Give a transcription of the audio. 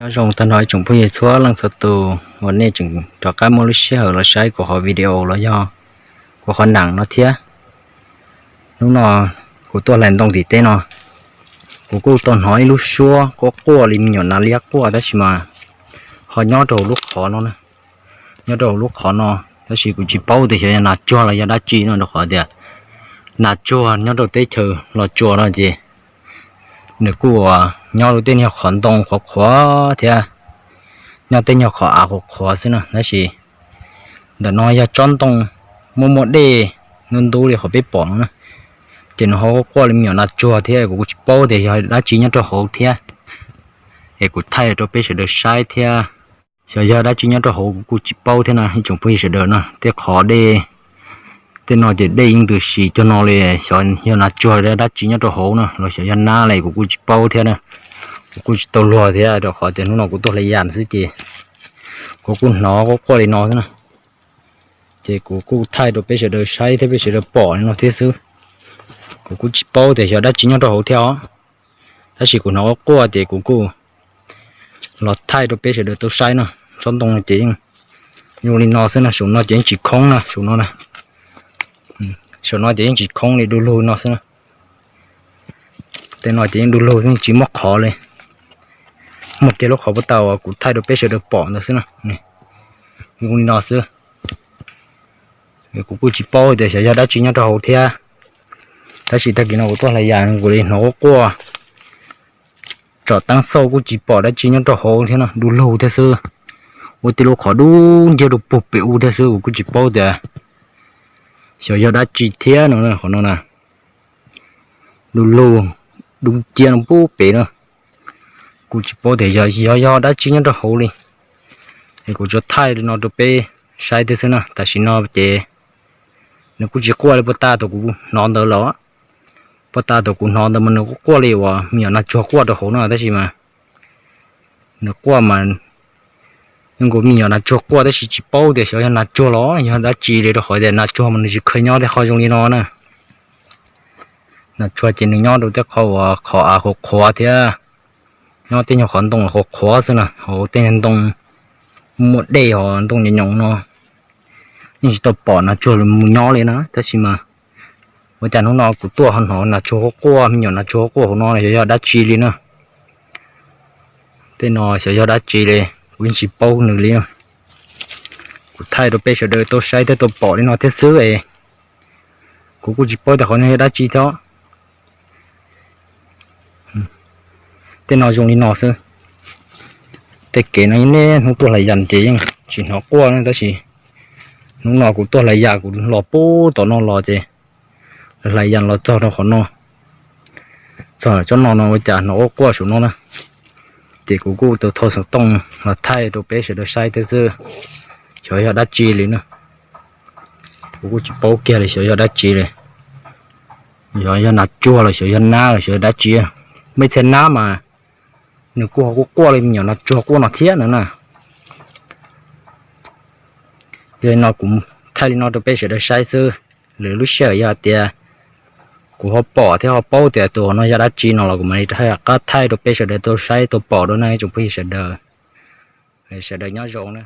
Nyob zoo tag nrho ib tsoom phooj ywg txhua leej txhua tus uas nej tseem rov qab muaj lub sij hawm los saib kuv qhov video los yog kuv qhov neej no thiab. Hnub no kuv tuaj hlais ntoo tim teb no, kuv kuj tau hnov ib lub suab quaj quaj li me nyuam nas liab quaj tab sis mas ho nyob rau hauv lub qhov no, nyob rau hauv lub qhov no, tab sis kuv tsis paub tias xyov yog nas tsuag los yog dab tsi no rau qhov tias nas tsuag nyob rau teb chaws Los Tsuas no ces nws kuj nyob rau tej nyuag qhov ntoo qhuav qhuav thiab nyob tej nyuag qhov av qhuav qhuav xwb na, tab sis ntawm no yog tsob ntoo muaj muaj dej ntub ntub li qhov peb pom no na, ces nws ho quaj quaj li me nyuam nas tsuag thiab kuv kuj tsis paub tias yog dab tsi nyob rau hauv thiab, es kuv thaij rau peb sawv daws saib thiab. Xyov yog dab tsi nyob rau hauv kuv kuj tsis paub thiab no ib tsoom phooj ywg sawv daws no, tej qhov dej, tej no ces dej yeej ntws si cuag no li, xyov yog nas tsuag dab tsi nyob rau hauv no los xyov yog nab li kuv kuj tsis paub thiab na. Kuv kuj tsis tau luag thiab rau qhov tias hnub no kuv tuaj hlais yas xwb ces kuv kuj hnov quaj quaj li no xwb na, ces kuv kuj thaij rau peb sawv daws saib thiab peb sawv daws pom li no thiab xwb. Kuv kuj tsis paub tias xyov dab tsi nyob rau hauv thiab os, tab sis kuv hnov quaj quaj ces kuv kuj los thaij rau peb sawv daws tau saib no. Tsob ntoo ces yeej zoo li no xwb no, saum no ces yeej tsis khoob na, saum no na, saum no ces yeej tsis khoob li, du lug no xwb na. Tej no ces yeej du lug yeej tsis muaj qhov li, muaj kiag lub qhov puag ta uas kuv thaij rau peb sawv daws pom ntawd xwb na. Zoo li no xwb, kuv kuj tsis paub tias xyov yog dab tsi nyob rau hauv thiab, tab sis tag kis no kuv tuaj hlais yas kuv li hnov quaj quaj, tsom teeb xauj kuj tsis pom dab tsi nyob rau hauv thiab no, du lug thiab xwb. Ua tib lub qhov dub nciab rau puag pem ub thiab xwb, kuv kuj tsis paub tias xyov yog dab tsi thiab no, qhov no na, du lug dub nciab no puag pem na. Kuj tsis paub tias yog yog dab tsi nyob rau hauv li, es kuv tsuas thaij li no rau peb saib thiab xwb na. Tam sim no ces nws kuj tsis quaj li puag ta thaum kuv hnov ntawd los, puag ta thaum kuv hnov ntawd mas nws kuj quaj li uas me nyuam nas tsuag quaj rau hauv no tab sis mas nws quaj mas zoo nkaus me nyuam nas tsuag quaj tab sis tsis paub tias xyov yog nas tsuag los yog dab tsi li rau qhov tias nas tsuag mas nws tsis kheev nyob tej qhov zoo li no na. Nas tsuag ces nws nyob rau tej qhov uas qhov av qhuav qhuav thiab nyob tej nyuag qhov ntoo qhuav qhuav xwb na, hauv tej nyuag ntoo muaj dej hos ntoo nyoos nyoos no yeej tsis tau pom nas tsuag mus nyob li na. Tab sis mas ua cas hnub no kuv tuaj ho hnov nas tsuag quaj quaj, me nyuam nas tsuag quaj hauv no xyov yog dab tsi li na. Tej no xyov yog dab tsi li, kuv yeej tsis paub nws li. Kuv thaij rau peb sawv daws tau saib thiab tau pom li no thiab xwb es kuv kuj tsis paub tias qhov no yog dab tsi thiab. Tej no zoo li no xwb. Tej kev no niaj hnub tuaj hlais yas ces yeej tsis hnov quaj na tab sis hnub no kuv tuaj hlais yas kuv los puag tom no los ces hlais yas los txog rau qhov no, txog tsob no no ua cas hnov quaj quaj saum no na. Ces kuv kuj tau thau xov tooj los thaij rau peb sawv daws saib thiab xwb, xyov yog dab tsi li na. Kuv kuj tsis paub kiag li xyov yog dab tsi li, xyov yog nas tsuag los xyov yog nab los xyov yog dab tsi. Muaj ib txhia nab mas nws kuj ho quaj quaj li me nyuam nas tsuag quaj no thiab no na. Yog li no kuv thaij li no rau peb sawv daws saib xwb, lwm lub sij hawm yog tias kuv ho pom thiab ho paub tias tus no yog dab tsi no los kuv mam li rov qab thaij rau peb sawv daws tau saib tau pom dua na ib tsoom phooj ywg sawv daws. Sawv daws nyob zoo na.